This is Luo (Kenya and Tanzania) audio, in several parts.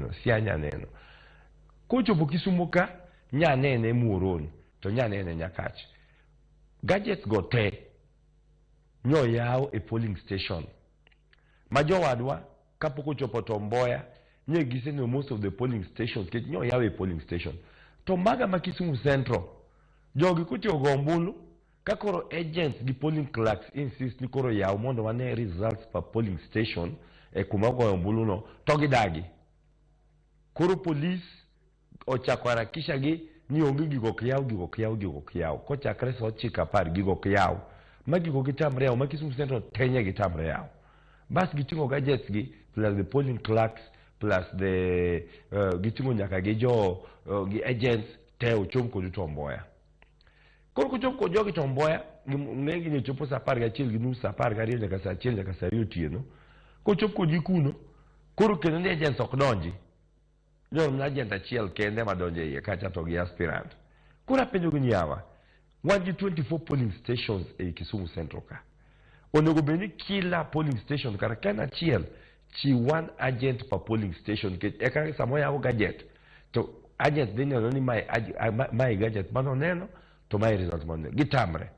nyaneno, Siaya nyaneno. Kochopo Kisumo ka, nyanene Muoroni, to nyanene Nyakach. Gadgets go te nyoyaw e polling station. Ma jowadwa kapok ochopo Tom Mboya, nye giseneno most of the polling stations, nikech nyoyaw e polling station. To maga ma Kisumu Central, jogi kotieko go ombulu, ka koro agents gi polling clerks insist ni koro yaw mondo wane results per polling station e kuma ogoyo ombulu no, to gidagi. Koro police ochako harakisha gi ni onge gigo ok yaw, gigo ok yaw, gigo ok yaw. Kochakre sa ochiko apar, gigo ok yaw. Ma gigo gitamre yaw, ma Kisumu Central te nye gitamre yaw. Bas giting'o gadgets gi plus the polling clerks plus the giting'o nyaka gi jo gi agents te ochom kodu Tom Mboya. Koro kochop kod jogi Tom Mboya, ng'eny gi ne chopo sa 11:30, sa 12 nyaka sa 1 nyaka sa 2 otieno. Kochop kodgi kuno, koro kendo ni agents ok donji. Nyor mana agent achiel kende ema donjo e iye kacha to gi aspirant. Koro apenjo gi ni yawa, wan gi 24 polling stations ei Kisumu Central ka. Onego bed ni kila polling station kata ka en achiel, chiw one agent per polling station nikech eka sama oyawo gadget to agent dhi neno ni mae mae gadget mane oneno to mae result mane oneno. Gitamre.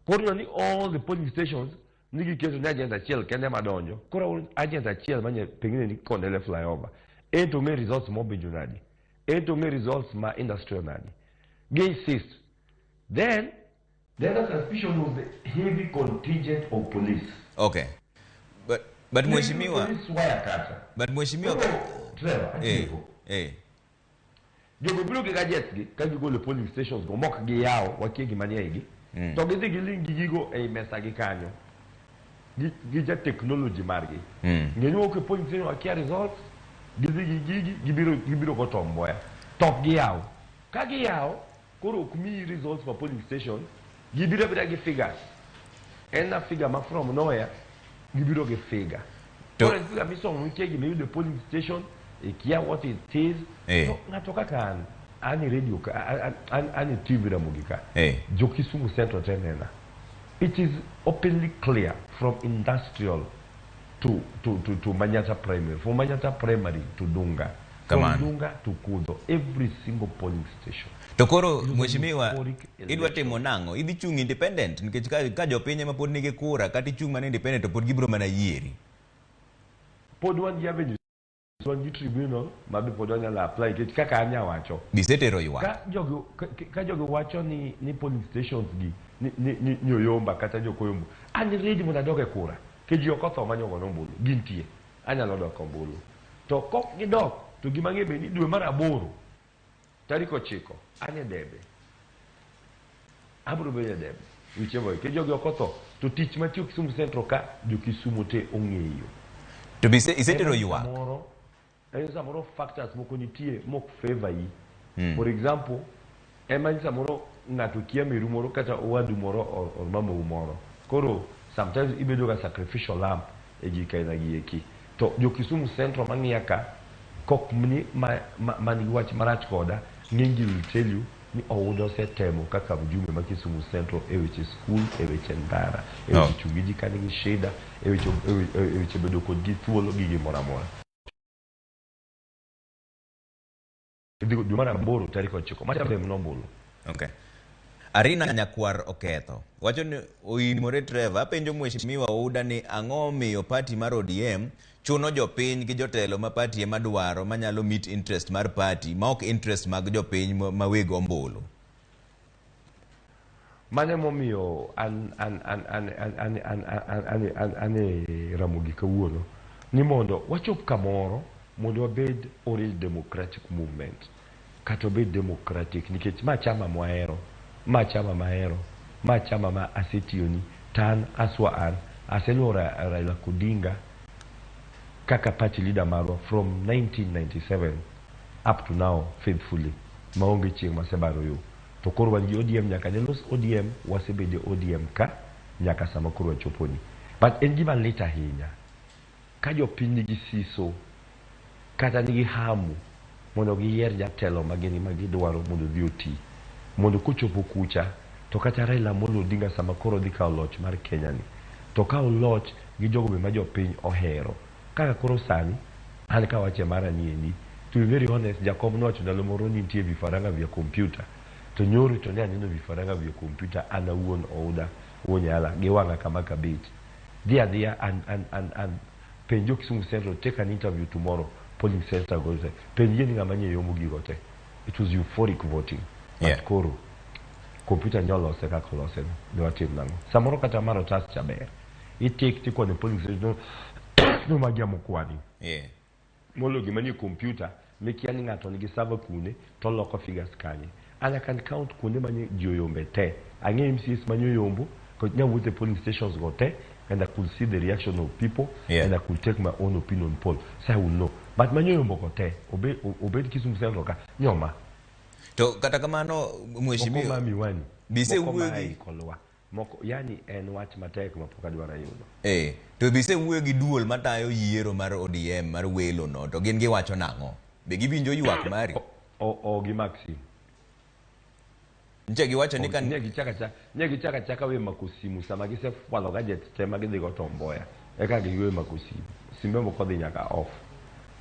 Koro ineno ni all the polling stations ni giketo ni agent achiel kende ema donjo. Koro agent achiel manye pengine ni Kondele flyover. En to ong'e results mobinjo nadi. En to ong'e results ma industrial nadi. Gi insist. Then the other suspicion was the heavy contingent of police. Okay. But mheshimiwa, Police wire kacha. But mheshimiwa, Koro, Trevor, atieko. Jogo biro gi gadgets gi ka gigolo e polling stations go mok giyawo wakia gima nie igi. To gidhi giling gi gigo ei mesa gi kanyo. Gi ja technology margi. Ng'e ni wuok e polling station wakia results, gidhi gi gigi gibiro go Tom Mboya. To ok giyawo. Ka giyawo, koro ok miyi results ma polling station, gibiro abira gi figures. En a figure ma from nowhere, gibiro gi figure. Koro en figure misomo mikia gima iyudo e polling station, ikia what it is. To ng'ato kaka an, an e radio ka, an e TV Ramogi ka. Jo Kisumu Central te nena. It is openly clear from industrial to Manyatta Primary, from Manyatta Primary to Dunga, from Kamano. Dunga to Kudho, every single polling station. To koro It was a mheshimiwa, euphoric idwa election. timo nang'o? Idhi chung' independent nikech ka jopiny ema pod nigi kura kata ichung' mana independent to pod gibiro mana yieri. Pod wan gi avenues, wan gi tribunal ma be pod wanyalo apply nikech kaka an nyawacho. Bisetero ywak. Ka jogi wacho ni polling stations gi ni oyomba kata jok oyombo, an ready mondo adog e kura. Nikech ji ok otho manyo gono ombulu, gintie. Anyalo dok ombulu. To kok gidok, to gima ang'eyo be ni dwe mar 8, tarik 9, an e debe. Abiro bedo e debe. Whichever way. Nikech jogi ok otho, to tich matiyo Kisumu Central ka, jo Kisumu te ong'eyo. To be isetero Ema ywak? Samoro, en samoro factors moko nitie mok favor yi. For example, ema ni samoro ng'ato kia meru moro kata owadu moro or mamau moro. Koro sometimes ibedo ga sacrificial lamb e gik aina gi eki. To jo Kisumu Central mang'iya ka, kok ni man gi wach marach koda, ng'eny ji will tell you ni Ouda osetemo kaka mjumbe ma Kisumu Central e weche skul, e weche ndara, e weche chung' gi ji ka nigi shida, e weche bedo kod gi thuolo gi gimoro amora. Idhi dwe mar 8 tarik 9, macha tem nombulu. Okay. Arina Nyakwar Oketho wacho ni oimore Trevor, apenjo mheshimiwa Ouda ni ang'o omiyo party mar ODM chuno jopiny gi jotelo ma party ema dwaro manyalo meet interest mar party ma ok interest mag jopiny ma weg ombulu. Mano emomiyo an e Ramogi kawuono ni mondo wachop kamoro mondo wabed Orange Democratic Movement kata obed democratic nikech ma chama mwahero, ma chama mahero, ma chama ma asetiyoni to an aswa an aseluwo Raila Odinga kaka party leader marwa from 1997 up to now faithfully maonge chieng' masebaro yo. To koro wan gi ODM nyaka ne los ODM, wasebedo e ODM ka nyaka sama koro wachoponi. But en gima lit ahinya ka jopiny nigi siso kata nigi hamu mondo giyier jatelo ma gin ema gidwaro mondo odhi oti. Mondo kochopo kucha to kata Raila Amolo Odinga sama koro odhi kawo loch mar Kenya ni, to okaw loch gi jogo be ma jopiny ohero. Kaka koro sani, An kawache mara niendi, to be very honest, Jakom nowacho ndalo moro ni nitie vifaranga vya kompyuta. To nyoro to ne aneno vifaranga vya kompyuta an awuon Ouda Wuonyala gi wang'a kama kabet. Dhi adhiya and, and, and, and penj jo Kisumu Central, take an interview tomorrow, polling center go te. Penj gi ni ng'ama nye yombo gigo te. It was euphoric voting. But koro, kompyuta nyolose kaka olose no, ne watim nang'o? Samoro kata mar otas cha ber. Itik tikwano polling station, no, no magi amokwani. Molo gima nie kompyuta mikia ni ng'ato nigi server kune to oloko figures kanye. And I can count kuonde manye ji oyombe te. Ang'eyo MCAs manye oyombo, nikech nyawuotho e polling stations go te and I could see the reaction of people and I could take my own opinion poll. So I will know. But manye oyombo go te, obed, obed Kisumu Central ka, nyoma. To kata kamano Moko mheshimiwa ma miwani, bise moko wuoyo ma gi ei Kolwa. Moko, yani en wach matek ma pok adwar ayudo. To be isewuoyo gi duol matayo yiero mar ODM mar welo no to gin giwacho nang'o? Be giwinjo ywak mari? O gi mak simu. Nche giwacho ni ka Ne gichaka chaka, ne gichaka chaka we mako simu sama gisefwalo gadgets te ma gidhi go Tom Mboya. Eka giwe mako simu. Simbe moko dhi nyaka off.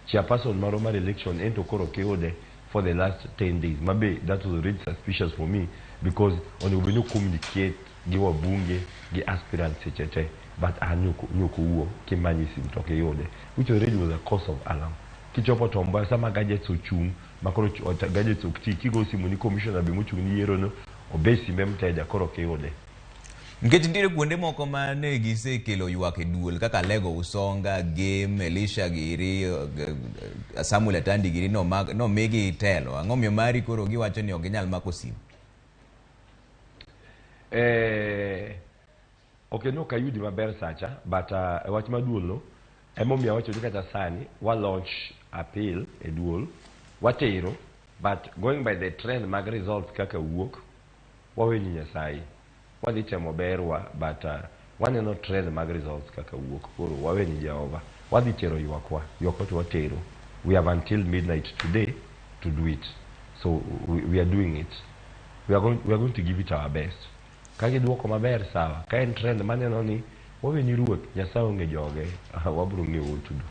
Chairperson marwa mar election ento koro kiyude for the last 10 days. Mabe that was already suspicious for me because onego bed ni communicate gi wabunge gi aspirants seche te but an nyok owuo kimanye simu to ok iyude, which already was a cause of alarm. Kichopo Tom Mboya sama gadgets ochung' ma koro gadgets ok ti, kigo simu ni commissioner be mochung' ni yiero no obe simbe mteja koro ok iyude. Nikech nitiere kuonde moko ma ne gisekelo ywak e duol kaka Alego Usonga, Gem, Elisha giri, Samuel Atandi giri nomigi telo. Ang'o miyo mari koro giwacho ni ok ginyal mako simu? Ok, no ok ayudi maber sacha, but wach mar duol no emomiyo awacho ni kata sani wa launch appeal e duol watero, but going by the trend mag results kaka wuok, waweni Nyasaye wadhi temo berwa, but waneno trend mag results kaka wuok, koro waweni Jehova wadhi tero ywakwa, ywakwa to watero. We have until midnight today to do it, so we are doing it. We are going to give it our best. Ka giduoko maber, sawa. Ka en trend maneno ni waweni Ruoth Nyasaye onge joge, wabro ng'eyo what to do.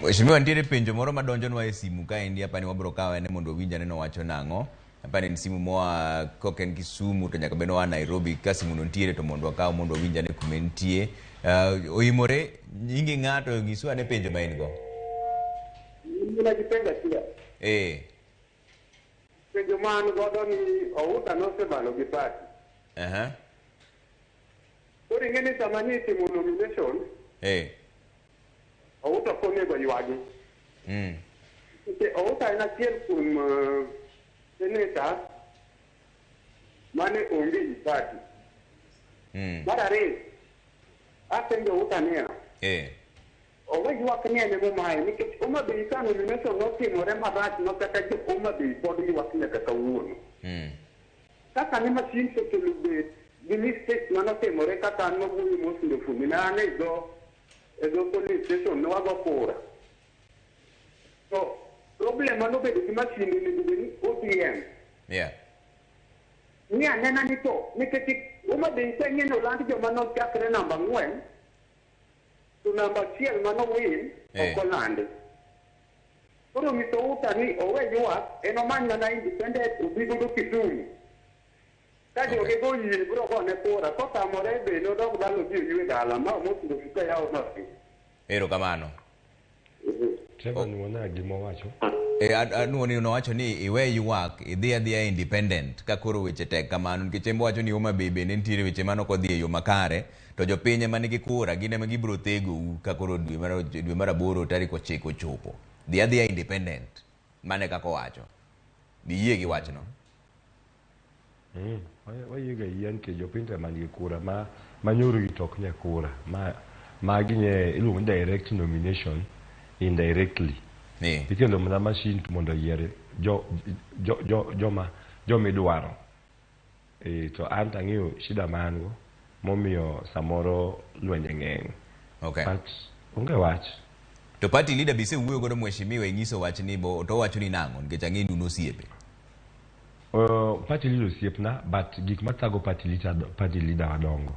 Mheshimiwa, nitiere penjo moro madonjonwa e simu kaendi, apani wabro kawe ane mondo wawinj ane nowacho nang'o. Apani en simu moa, kok en Kisumu to nyaka bed noa Nairobi. Ka simu no nitiere to mondo wakaw mondo wawinj ane kuma entie. Oimore nyingi ng'ato, nyiswa ane penjo ma in go. Mina gi penjo achiel. Penjo ma an godo ni Outa nosebalo gi party. Koro ing'e ni sama ni itimo nomination, Outa ok onego ywagi. Nikech Outa en achiel kuom senator mane onge e party. Mar ariyo, apenjo Outa niya, owe ywak ni en emomaye nikech Homa Bay ka nomination notimore marach ma kata jo Homa Bay pod ywak nyaka kawuono. Kaka ne machine osekelo bet gi mistake manotimore kaka an mawuoyo mos ndofuni ne an e dho police station ne wago kura. To problem manobedo gi machine onego bed ni ODM ni anena ni to nikech Homa Bay ka ing'e ni oland joma nochakre namba 4 to namba 1 manowin ok olandi. Koro nyiso Outa ni owe ywak, en omany mana independent obi godo Kisumu. Ka joge go yie biro gone kura, kotamore be nodog dala odhi oywe dala ma omos ndofu ka yawo matin. Erokamano. Trevor nuona gima owacho. Anuo ni nowacho ni iwe ywak, idhi adhiya independent ka koro weche tek kamano, nikech en wacho ni Homa Bay bende nitiere weche mane ok odhi e yo makare, to jopiny ema nigi kura, gin ema gibiro thegou ka koro dwe mar 8 tarik 9 ochopo. Dhi adhiya independent. Mano e kaka owacho. Biyie gi wachno. Wayiega yie nikech jopiny to ema nigi kura ma manyoro gi to ok nye kura ma magi nye iluongo ni direct nomination indirectly. Ikelo mana machine to mondo oyier jo jo jo joma jomidwaro. To an to ang'eyo shida ma an go momiyo samoro lwenje ng'eny. But onge wach. To party leader be isewuoyo godo mheshimiwa inyiso wach ni bo to owacho ni nang'o nikech ang'e ni un osiepe. Party leader osiepna, but gik mathago party leader wadongo.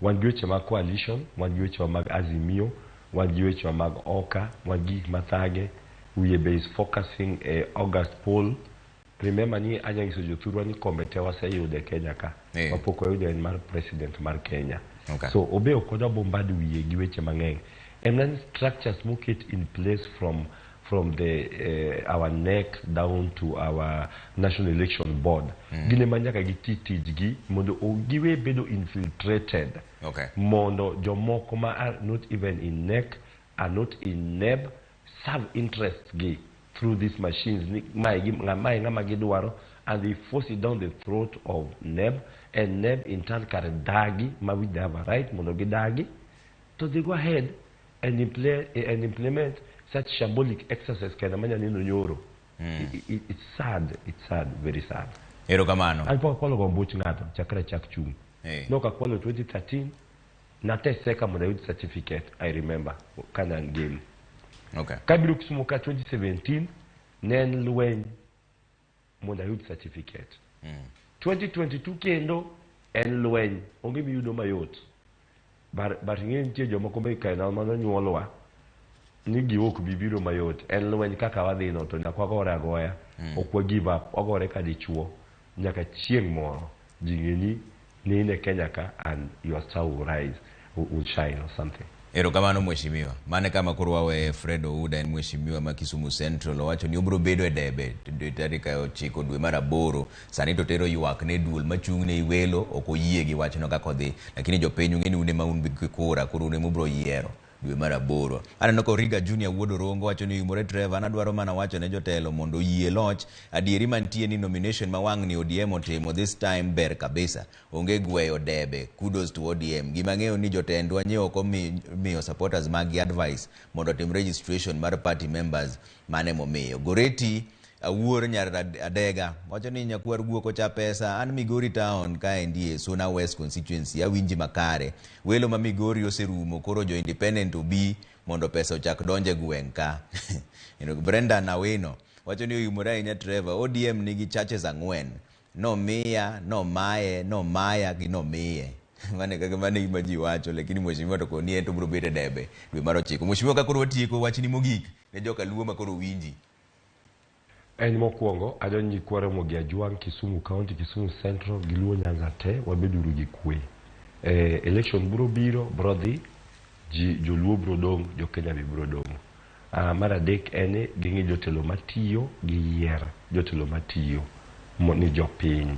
Wan gi weche mag coalition, wan gi weche mag Azimio, Wan gi wechewa mag oka, wan gi gik mathage. Wiye be is focusing e August poll. Remember ni anya nyiso jothurwa ni kombe te waseyudo e Kenya ka. Mapok wayudo en mar president mar Kenya. So obe ok wadwa bombard wiye gi weche mang'eny. En mana ni structures moket in place from the our NEC down to our National Election Board. Gin ema nyaka giti tijgi mondo giwe bedo infiltrated. Mondo jomoko ma are not even in NEC, are not in NEB, serve interests gi through these machines ni mae gi mae ng'ama gidwaro and they force it down the throat of NEB, and NEB in turn kar dagi ma which they have a right mondo gidagi to they go ahead and implement such shambolic exercise kena manya neno nyoro. It's sad, it's sad, very sad. Erokamano. An pok akwalo gombuch ng'ato chakre achak chung'. Nok akwalo 2013 nateseka mondo ayud certificate, I remember kane an game. Kabiro Kisumu ka 2017 ne en lweny mondo ayud certificate. 2022 kendo en lweny, onge miyudo mayot. But ing'e nitie jomoko be kaena manonyuolwa ni gi ok bi biro mayot. En lweny kaka wadhi no to nyaka wagore agoya. Ok wa give up, wagore ka dichuo nyaka chieng' moro ji ng'e ni ni in e Kenya ka and your star will rise, will shine or something. Erokamano mheshimiwa. Mane kama koro waweye Fred Ouda en mheshimiwa ma Kisumu Central owacho ni obiro bedo e debe tarik 9 dwe mar 8. Sani to tero ywak ne duol machung' ne welo ok oyie gi wachno kaka odhi. Lakini jopiny ung'e ni un ema un gi kura koro un ema ubiro yiero dwe mar 8. Aneno ka Origa Junior wuod Orongo wacho ni Umore Trevor, an adwaro mana wacho ne jotelo mondo oyie loch. Adieri mantie ni nomination ma wang' ni ODM otimo this time ber kabisa. Onge gweyo debe. Kudos to ODM. Gima ang'eyo ni jotendwa nye ok omiyo supporters mag gi advice mondo otim registration mar party members mane momiyo. Goreti Awuor nyar Adega wacho ni nyakwar guok ocha pesa an Migori town kaendi e Suna West constituency awinji makare. Welo ma Migori oserumo koro jo independent obi mondo pesa ochak donje gweng' ka. Brenda Nawino wacho ni oimore ahinya Trevor. ODM nigi churches 4. Nomiya, nomaye, nomaya gi nomiye. Mane kaka mane gima ji wacho, lakini mheshimiwa to koni en to biro bet e debe dwe mar 9. Mheshimiwa ka koro watieko wachni mogik ne joka Luo ma koro winji. En mokwongo adwa ni nyikwa Ramogi Ajwang', Kisumu County, Kisumu Central gi Luo Nyanza te wabeduru gi kwe. Election biro biro, biro dhi, ji joluo biro dong', jo Kenya be biro dong'. Mar adek en ni ging'i jotelo matiyo giyier jotelo matiyo ni jopiny,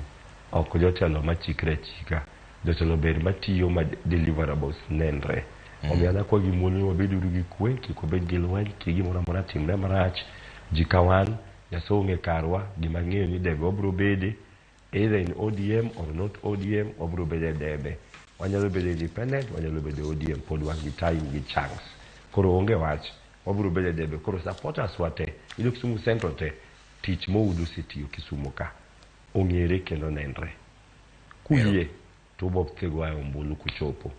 ok jotelo machikre achika. Jotelo ber matiyo ma deliverables nenre. Omiyo an akwayo gi muolo ni wabeduru gi kwe, kik wabed gi lweny, kik gimoro amora timre marach. Ji ka wan, Nyasaye ong'e karwa, gima ang'eyo ni debe wabiro bede, either in ODM or not ODM, wabiro bedo e debe. Wanyalo bedo independent, wanyalo bedo ODM, pod wan gi time gi chance. Koro onge wach, wabiro bedo e debe. Koro supporters wa te, iyudo Kisumu Central te, tich Moudu osetiyo Kisumu ka, ong'ere kendo nenre. Kuyie, to ubo thego e ombulu kuchopo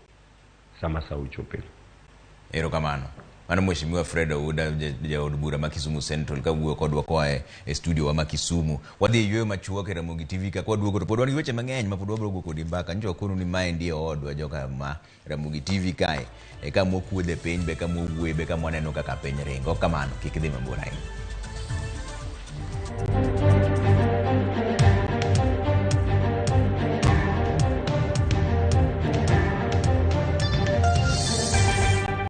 sama sa ochope. Erokamano. Mano Mheshimiwa Fred Ouda, jaod bura ma Kisumu Central, ka wuoyo kodwa koa e studio wa ma Kisumu. Wadhi e yueyo machuok e Ramogi TV ka kwaduogo to pod wan gi weche mang'eny ma pod wabiro go kodi mbaka. Nyocha wakonu ni maendi e odwa joka ma Ramogi TV kae, e kama wakuodhe piny be, kama wawuoye be, kama waneno kaka piny ringo. Kamano, kik idhi mabor ahinya.